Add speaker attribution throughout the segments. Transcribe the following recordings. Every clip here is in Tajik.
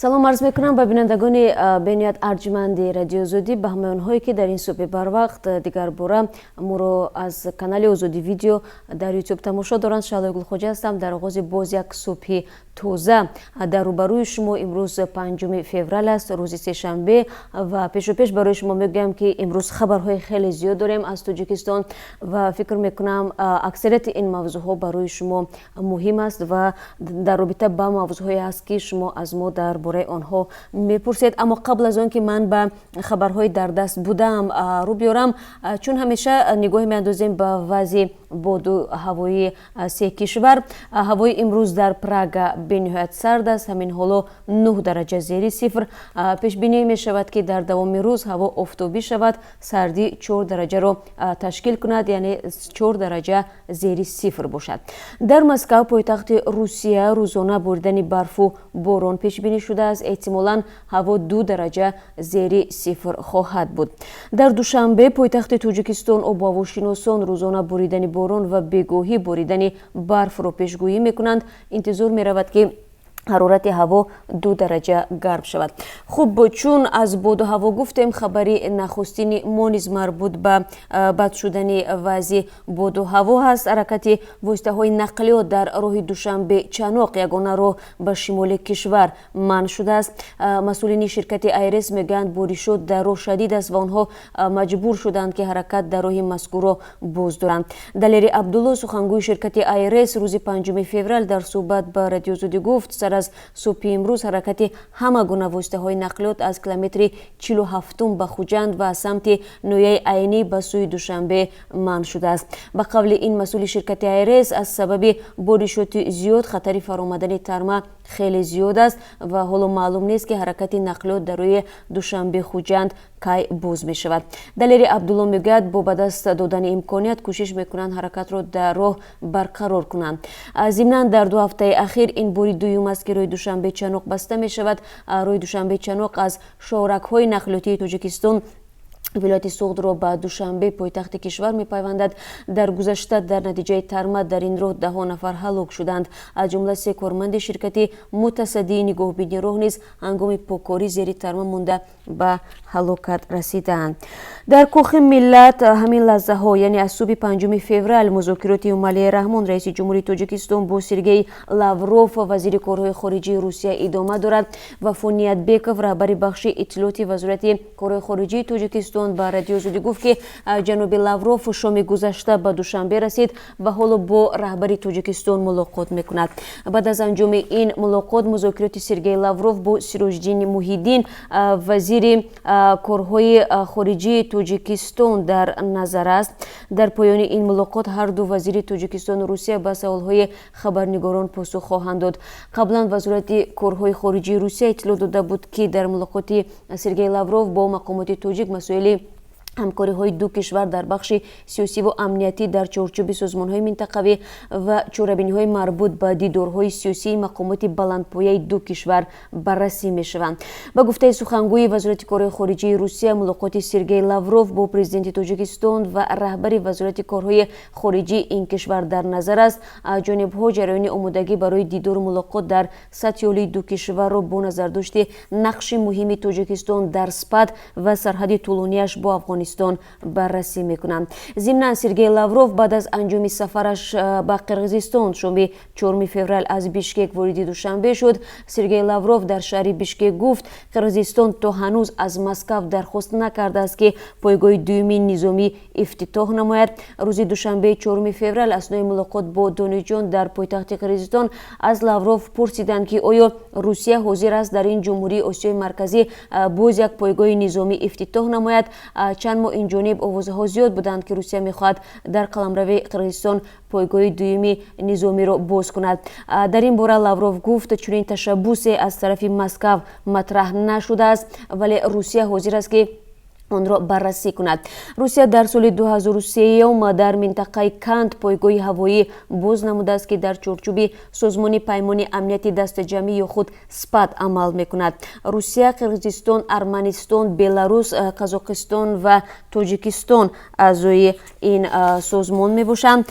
Speaker 1: Салом арз мекунам ба бинандагони бениҳоят арҷманди Радиои Озодӣ, ба ҳамаи онҳое, ки дар ин субҳи барвақт дигарбора моро аз канали Озодӣ Видео дар Ютуб тамошо доранд. Шаҳлои Гулхоҷа ҳастам. Дар оғози боз як субҳи тоза дар рӯбарӯи шумо. Имрӯз 5 феврал аст, рӯзи сешанбе, ва пешу пеш барои шумо мегӯям, ки имрӯз хабарҳои хеле зиёд дорем аз Тоҷикистон ва фикр мекунам, аксарияти ин мавзӯъҳо барои шумо муҳим аст ва дар робита ба мавзӯъҳое аст, ки шумо аз мо дар бораи онҳо мепурсед. Аммо қабл аз он ки ман ба хабарҳои дар даст будаам рӯ биёрам, чун ҳамеша нигоҳе меандозем ба вазъи боду ҳавои се кишвар. Ҳавои имрӯз дар Прага бениҳоят сард аст, ҳамин ҳоло 9 дараҷа зери сифр. Пешбинӣ мешавад, ки дар давоми рӯз ҳаво офтобӣ шавад, сардӣ 4 дараҷаро ташкил кунад, яъне 4 дараҷа зери сифр бошад. Дар Москав, пойтахти Русия, рӯзона боридани барфу борон пешбинӣ шудааст. Эҳтимолан ҳаво 2 дараҷа зери сифр хоҳад буд. Дар Душанбе, пойтахти Тоҷикистон, обу ҳавошиносон рӯзона боридани борон ва бегоҳӣ боридани барфро пешгӯӣ мекунанд. Интизор меравад, ки ҳарорати ҳаво 2 дараҷа гарм шавад. Хуб, чун аз боду ҳаво гуфтем, хабари нахустини мо низ марбут ба бад шудани вазъи боду ҳаво ҳаст. Ҳаракати воситаҳои нақлиёт дар роҳи Душанбе Чаноқ, ягона роҳ ба шимоли кишвар, манъ шудааст. Масъулини ширкати АйРС мегӯянд, боришот дар роҳ шадид аст ва онҳо маҷбур шуданд, ки ҳаракат дар роҳи мазкурро боз доранд. Далери Абдулло, сухангӯи ширкати АйРС, рӯзи 5 феврал дар суҳбат ба Радиои Озодӣ гуфт, сар аз субҳи имрӯз ҳаракати ҳама гуна воситаҳои нақлиёт аз километри 47-ум ба Хуҷанд ва аз самти ноҳияи Айнӣ ба сӯи Душанбе манъ шудааст. Ба қавли ин масъули ширкати АйРС, аз сабаби боришоти зиёд хатари фаромадани тарма хеле зиёд аст ва ҳоло маълум нест, ки ҳаракати нақлиёт дар роҳи Душанбе Хуҷанд кай боз мешавад. Далери Абдулло мегӯяд, бо ба даст додани имконият кӯшиш мекунанд ҳаракатро дар роҳ барқарор кунанд. Зимнан, дар 2 ҳафтаи ахир ин бори дуюм аст, ки роҳи Душанбе Чаноқ баста мешавад. Роҳи Душанбе Чаноқ аз шоҳрагҳои нақлиётии Тоҷикистон вилояти Суғдро ба Душанбе, пойтахти кишвар, мепайвандад. Дар гузашта дар натиҷаи тарма дар ин роҳ даҳо нафар ҳалок шуданд. Аз ҷумла се корманди ширкати мутасаддии нигоҳубини роҳ низ ҳангоми поккорӣ зери тарма монда, ба ҳалокат расидаанд. Дар Кохи Миллат ҳамин лаҳзаҳо, яъне аз субҳи 5 феврал, музокироти Эмомалӣ Раҳмон, раиси ҷумҳурии Тоҷикистон, бо Сергей Лавров, вазири корҳои хориҷии Русия, идома дорад. Вафо Ниятбеков, раҳбари бахши иттилооти Вазорати корҳои хориҷии Тоҷикистон, ба Радиои Озодӣ гуфт, ки ҷаноби Лавров шоми гузашта ба Душанбе расид ва ҳоло бо раҳбари Тоҷикистон мулоқот мекунад. Баъд аз анҷоми ин мулоқот музокироти Сергей Лавров бо Сироҷиддин Муҳиддин, вазири корҳои хориҷии Тоҷикистон, дар назар аст. Дар поёни ин мулоқот ҳарду вазири Тоҷикистону Русия ба саволҳои хабарнигорон посух хоҳанд дод. Қаблан Вазорати корҳои хориҷии Русия иттилоъ дода буд, ки дар мулоқоти Сергей Лавров бо мақомоти тоҷик масоили ҳамкориҳои ду кишвар дар бахши сиёсиву амниятӣ дар чорчӯби созмонҳои минтақавӣ ва чорабиниҳои марбут ба дидорҳои сиёсии мақомоти баландпояи ду кишвар баррасӣ мешаванд. Ба гуфтаи сухангӯи Вазорати корҳои хориҷии Русия, мулоқоти Сергей Лавров бо президенти Тоҷикистон ва раҳбари Вазорати корҳои хориҷии ин кишвар дар назар аст. Ҷонибҳо ҷараёни омодагӣ барои дидору мулоқот дар сатҳи олии ду кишварро бо назардошти нақши муҳими Тоҷикистон дар СПАТ ва сарҳади тӯлонияш бо Афғонистон баррасӣ мекунанд. Зимнан, Сергей Лавров баъд аз анҷоми сафараш ба Қирғизистон шоми 4 феврал аз Бишкек вориди Душанбе шуд. Сергей Лавров дар шаҳри Бишкек гуфт, Қирғизистон то ҳанӯз аз Москав дархост накардааст, ки пойгоҳи дуюми низомӣ ифтитоҳ намояд. Рӯзи душанбеи 4 феврал аснои мулоқот бо донишҷӯён дар пойтахти Қирғизистон аз Лавров пурсиданд, ки оё Русия ҳозир аст дар ин ҷумҳурии Осиёи Марказӣ боз як пойгоҳи низомӣ ифтитоҳ намояд. Чанд моҳ инҷониб овозаҳо зиёд буданд, ки Русия мехоҳад дар қаламрави Қирғизистон пойгоҳи дуюми низомиро боз кунад. Дар ин бора Лавров гуфт, чунин ташаббусе аз тарафи Москав матраҳ нашудааст, вале Русия ҳозир аст, ки Онро баррасӣ кунад. Русия дар соли 2003 дар минтақаи Канд пойгоҳи ҳавоӣ боз намудааст, ки дар чорчӯби Созмони Паймони Амнияти Дастаҷамъӣ ё худ СПАТ амал мекунад. Русия, Қирғизистон, Арманистон, Беларус, Қазоқистон ва Тоҷикистон аъзои ин созмон мебошанд.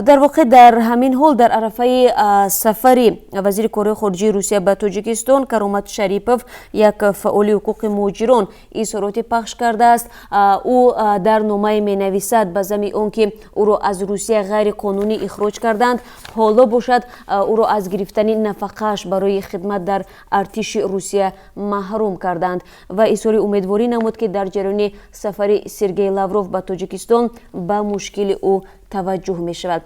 Speaker 1: Дар воқеъ, дар ҳамин ҳол, дар арафаи сафари вазири корҳои хориҷии Русия ба Тоҷикистон, Каромат Шарипов, як фаъоли ҳуқуқи муҳоҷирон, изҳороте пахш кардааст. Ӯ дар номае менависад, ба зами он ки ӯро аз Русия ғайриқонунӣ ихроҷ карданд, ҳоло бошад, ӯро аз гирифтани нафақааш барои хидмат дар артиши Русия маҳрум карданд ва изҳори умедворӣ намуд, ки дар ҷараёни сафари Сергей Лавров ба Тоҷикистон ба мушкили ӯ таваҷҷӯҳ мешавад.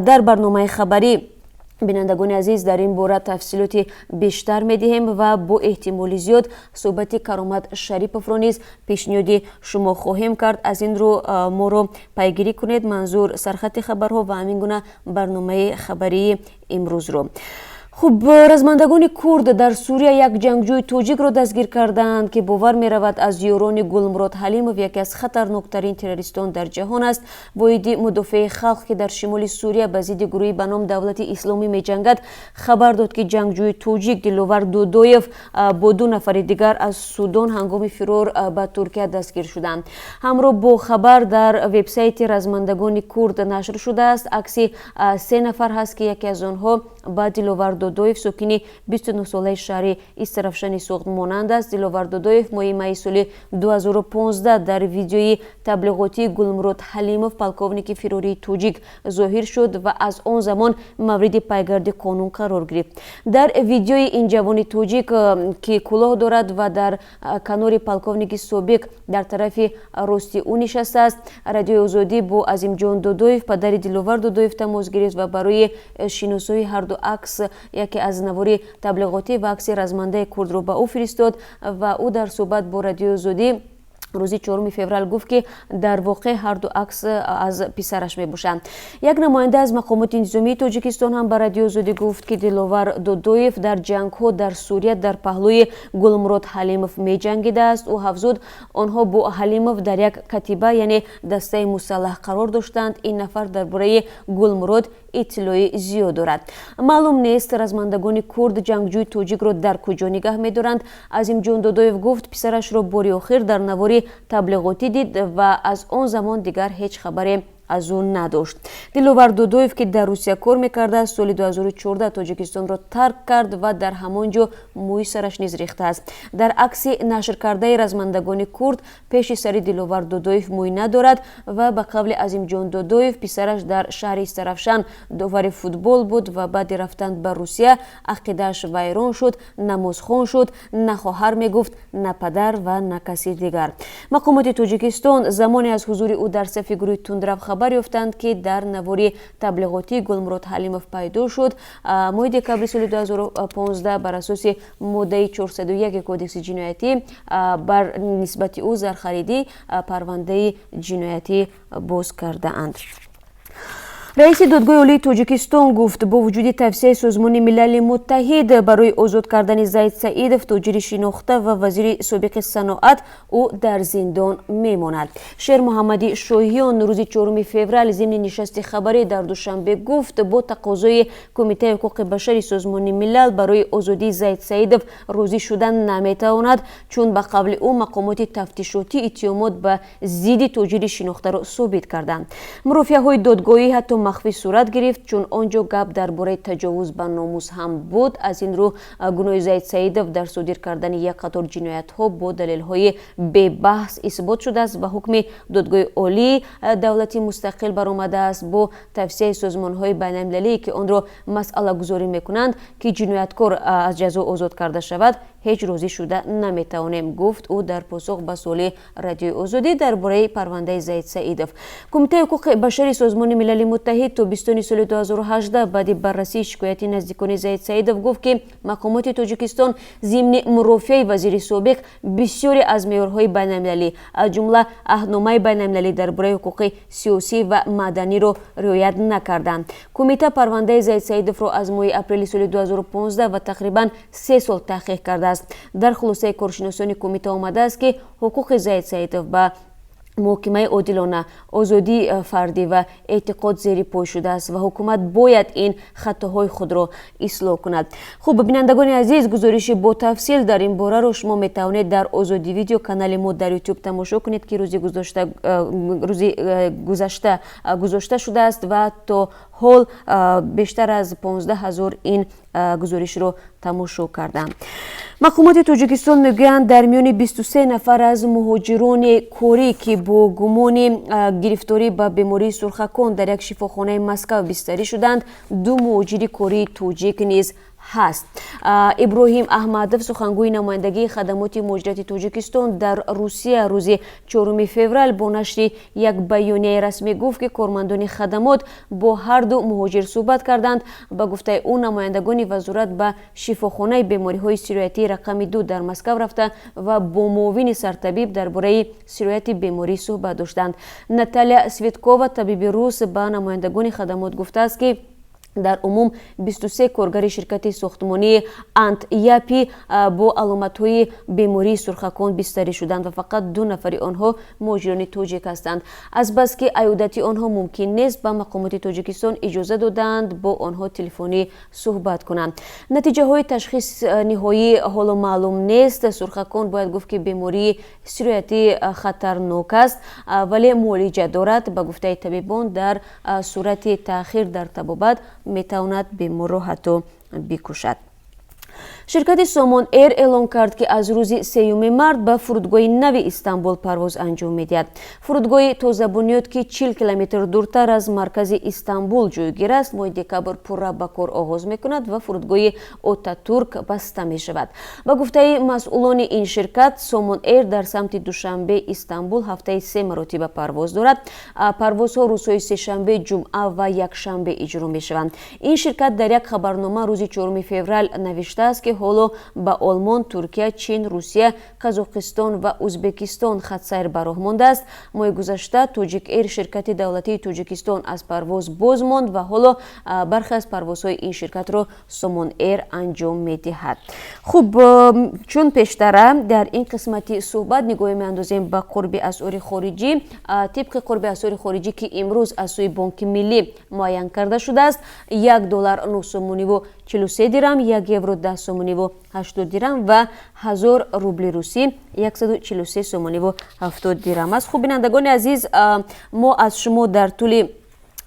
Speaker 1: Дар барномаи хабарӣ, бинандагони азиз, дар ин бора тафсилоти бештар медиҳем ва бо эҳтимоли зиёд суҳбати Каромат Шариповро низ пешниҳоди шумо хоҳем кард. Аз ин рӯ моро пайгирӣ кунед, манзур сархати хабарҳо ва ҳамин гуна барномаи хабарии имрӯзро. Хуб, размандагони курд дар Сурия як ҷангҷӯи тоҷикро дастгир карданд, ки бовар меравад, аз ёрони Гулмурод Ҳалимов, яке аз хатарноктарин террористон дар ҷаҳон аст. Воҳиди Мудофиаи Халқ, ки дар шимоли Сурия ба зидди гурӯҳи ба ном Давлати Исломӣ меҷангад, хабар дод, ки ҷангҷӯи тоҷик Диловар Дудоев бо ду нафари дигар аз Судон ҳангоми фирор ба Туркия дастгир шуданд. Ҳамроҳ бо хабар дар вебсайти размандагони курд нашр шудааст, акси се нафар ҳаст, ки яке аз онҳо ба Диловар Додоев, сокини 29-солаи шаҳри Истарафшани Суғд, монанд аст. Диловар Додоев моҳи майи соли 2015 дар видеои таблиғотии Гулмурод Ҳалимов, полковники фирории тоҷик, зоҳир шуд ва аз он замон мавриди пайгарди қонун қарор гирифт. Дар видеои ин ҷавони тоҷик, ки кӯлоҳ дорад ва дар канори полковники собиқ дар тарафи рости ӯ нишастааст. Радиои Озодӣ бо Азимҷон Додоев, падари Диловар Додоев, тамос гирифт ва барои шиносоии ҳарду акс яке аз навори таблиғотӣ ва акси размандаи курдро ба ӯ фиристод ва ӯ дар суҳбат бо Радиои Озодӣ рӯзи 4 феврал гуфт, ки дар воқеъ ҳарду акс аз писараш мебошанд. Як намоянда аз мақомоти интизомии Тоҷикистон ҳам ба Радиои Озодӣ гуфт, ки Диловар Додоев дар ҷангҳо дар Сурия дар паҳлӯи Гулмурод Ҳалимов меҷангидааст. Ӯ афзуд, онҳо бо Ҳалимов дар як катиба, яъне дастаи мусаллаҳ, қарор доштанд. Ин нафар дар бораи Гулмурод иттилои зиёд дорад. Маълум нест, размандагони курд ҷангҷӯи тоҷикро дар куҷо нигаҳ медоранд. Азимҷон Додоев гуфт, писарашро бори охир дар навори таблиғотӣ дид ва аз он замон дигар ҳеҷ хабаре аз ӯ надошт. Диловар Дудоев, ки дар Русия кор мекардааст, соли 2014 Тоҷикистонро тарк кард ва дар ҳамон ҷо мӯи сараш низ рехтааст. Дар акси нашркардаи размандагони курд пеши сари Диловар Дудоев мӯй надорад ва ба қавли Азимҷон Додоев, писараш дар шаҳри Истарафшан довари футбол буд ва баъди рафтан ба Русия ақидааш вайрон шуд, намозхон шуд, на хоҳар мегуфт, на падар ва на каси дигар. Мақомоти Тоҷикистон замоне аз ҳузури ӯ дар сафи гурӯҳи тундрав хабар ёфтанд, ки дар навори таблиғотии Гулмурод Ҳалимов пайдо шуд. Моҳи декабри соли 2015 бар асоси моддаи 401 Кодекси ҷиноятӣ бар нисбати ӯ зархаридӣ парвандаи ҷиноятӣ боз кардаанд. Раиси Додгоҳи Олии Тоҷикистон гуфт, бо вуҷуди тавсияи Созмони Милали Муттаҳид барои озод кардани Зайд Саидов, тоҷири шинохта ва вазири собиқи саноат, ӯ дар зиндон мемонад. Шермуҳаммади Шоҳиён рӯзи 4 феврал зимни нишасти хабарӣ дар Душанбе гуфт, бо тақозои Кумитаи ҳуқуқи башари Созмони Милал барои озодии Зайд Саидов розӣ шудан наметавонад, чун ба қавли ӯ мақомоти тафтишотӣ иттиҳомот ба зидди тоҷири шинохтаро собит карданд. Мурофиаҳои додгоҳӣ ҳатто махфӣ сурат гирифт, чун он ҷо гап дар бораи таҷовуз ба номус ҳам буд. Аз ин рӯ гуноҳи Зайд Саидов дар содир кардани як қатор ҷиноятҳо бо далелҳои бебаҳс исбот шудааст ва ҳукми Додгоҳи Олии давлати мустақил баромадааст. Бо тавсияи созмонҳои байналмилалие, ки онро масъалагузорӣ мекунанд, ки ҷинояткор аз ҷазо озод карда шавад, ҳеҷ розӣ шуда наметавонем, гуфт ӯ дар посух ба суоли Радиои Озодӣ дар бораи парвандаи Зайд Саидов. Кумитаи ҳуқуқи башари Созмони Милали Муттаҳид. Муттаҳид тобистони соли 2018 баъди баррасии шикояти наздикони Заид Саидов гуфт, ки мақомоти Тоҷикистон зимни мурофиаи вазири собиқ бисёре аз меъёрҳои байналмилалӣ, аз ҷумла Аҳдномаи байналмилалӣ дар бораи ҳуқуқи сиёсӣ ва маданиро риоят накарданд. Кумита парвандаи Заид Саидовро аз моҳи апрели соли 2015 ва тақрибан 3 сол таҳқиқ кардааст. Дар хулосаи коршиносони кумита омадааст, ки ҳуқуқи Заид Саидов ба муҳокимаи одилона, озодии фардӣ ва эътиқод зери пой шудааст ва ҳукумат бояд ин хатоҳои худро ислоҳ кунад. Хуб, бинандагони азиз, гузориши ботафсил дар ин бораро шумо метавонед дар Озодӣ Видео, канали мо дар Ютуб, тамошо кунед, ки рӯзи гузашта гузошта шудааст ва то ҳол бештар аз 15 ҳазор ин гузоришро тамошо карданд. Мақомоти Тоҷикистон мегӯянд, дар миёни 23 нафар аз муҳоҷирони корӣ, ки бо гумони гирифторӣ ба бемории сурхакон дар як шифохонаи Москав бистарӣ шуданд, ду муҳоҷири кории тоҷик низ ҳаст. Иброҳим Аҳмадов, сухангӯи намояндагии хадамоти муҳоҷирати Тоҷикистон дар Русия, рӯзи 4 феврал бо нашри як баёнияи расмӣ гуфт, ки кормандони хадамот бо ҳарду муҳоҷир суҳбат карданд. Ба гуфтаи ӯ, намояндагони вазорат ба шифохонаи бемориҳои сироятии рақами 2 дар Москав рафта ва бо муовини сартабиб дар бораи сирояти беморӣ суҳбат доштанд. Наталья Светкова, табиби рус, ба намояндагони хадамот гуфтааст, ки дар умум 23 коргари ширкати сохтмонии Ант Япи бо аломатҳои бемории сурхакон бистарӣ шуданд ва фақат ду нафари онҳо муҳоҷирони тоҷик ҳастанд. Азбаски аёдати онҳо мумкин нест, ба мақомоти Тоҷикистон иҷоза додаанд бо онҳо телефонӣ суҳбат кунанд. Натиҷаҳои ташхис ниҳоӣ ҳоло маълум нест. Сурхакон, бояд гуфт, ки бемории сироятӣ хатарнок аст, вале муолиҷа дорад. Ба гуфтаи табибон, дар сурати таъхир дар табобат метавонад беморро ҳатто бикушад. Ширкати Сомон Эйр эълон кард, ки аз рӯзи 3 март ба фурудгоҳи нави Истанбул парвоз анҷом медиҳад. Фурудгоҳи тозабунёд, ки 40 километр дуртар аз маркази Истанбул ҷойгир аст, моҳи декабр пурра ба кор оғоз мекунад ва фурудгоҳи Отатурк баста мешавад. Ба гуфтаи масъулони ин ширкат, Сомон Эйр дар самти Душанбе Истанбул ҳафтаи се маротиба парвоз дорад. Парвозҳо рӯзҳои сешанбе, ҷумъа ва якшанбе иҷро мешаванд. Ин ширкат дар як хабарнома рӯзи 4 феврал навиштааст, ки ҳоло ба Олмон, Туркия, Чин, Русия, Қазоқистон ва Ӯзбекистон хатсайр ба роҳ мондааст. Моҳи гузашта Тоҷик Эйр, ширкати давлатии Тоҷикистон, аз парвоз боз монд ва ҳоло бархе аз парвозҳои ин ширкатро Сомон Эйр анҷом медиҳад. Хуб, чун пештара дар ин қисмати суҳбат нигоҳе меандозем ба қурби асъори хориҷӣ. Тибқи қурби асъори хориҷӣ, ки имрӯз аз сӯи Бонки Миллӣ муайян карда шудааст, 1 доллар 9 сомониву 43 дирам, 1 евро 10 сомониву 80 дирам ва 1000 рубли русӣ 143 сомониву 70 дирам аст. Хуб, бинандагони азиз, мо аз шумо дар тӯли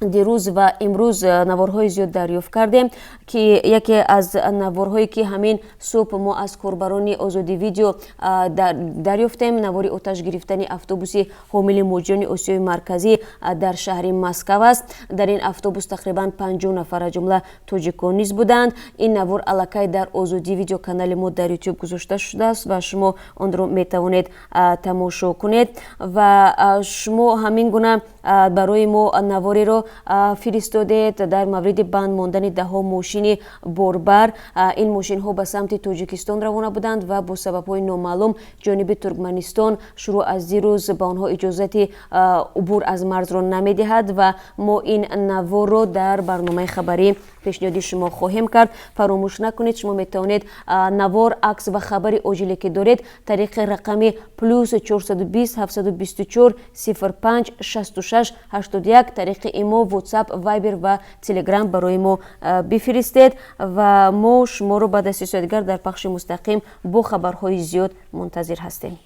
Speaker 1: дирӯз ва имрӯз наворҳои зиёд дарёфт кардем, ки яке аз наворҳое, ки ҳамин субҳ мо аз корбарони Озодӣ Видео дарёфтем, навори оташ гирифтани автобуси ҳомили муҳоҷирони Осиёи Марказӣ дар шаҳри Москав аст. Дар ин автобус тақрибан 50 нафар, аз ҷумла тоҷикон низ буданд. Ин навор аллакай дар Озодӣ Видео, канали мо дар Ютуб, гузошта шудааст ва шумо онро метавонед тамошо кунед. Ва шумо ҳамин гуна барои мо навореро фиристодед дар мавриди банд мондани даҳҳо мошини борбар. Ин мошинҳо ба самти Тоҷикистон равона буданд ва бо сабабҳои номаълум ҷониби Туркманистон шурӯъ аз дирӯз ба онҳо иҷозати убур аз марзро намедиҳад ва мо ин наворро дар барномаи хабарӣ пешниҳоди шумо хоҳем кард. Фаромӯш накунед, шумо метавонед навор, акс ва хабари оҷиле, ки доред, тариқи рақами +420 724 05 66 81, тариқи Имо, WhatsApp, Viber ва Telegram барои мо бифиристед ва мо шуморо баъд аз 3 соат дигар дар пахши мустақим бо хабарҳои зиёд мунтазир ҳастем.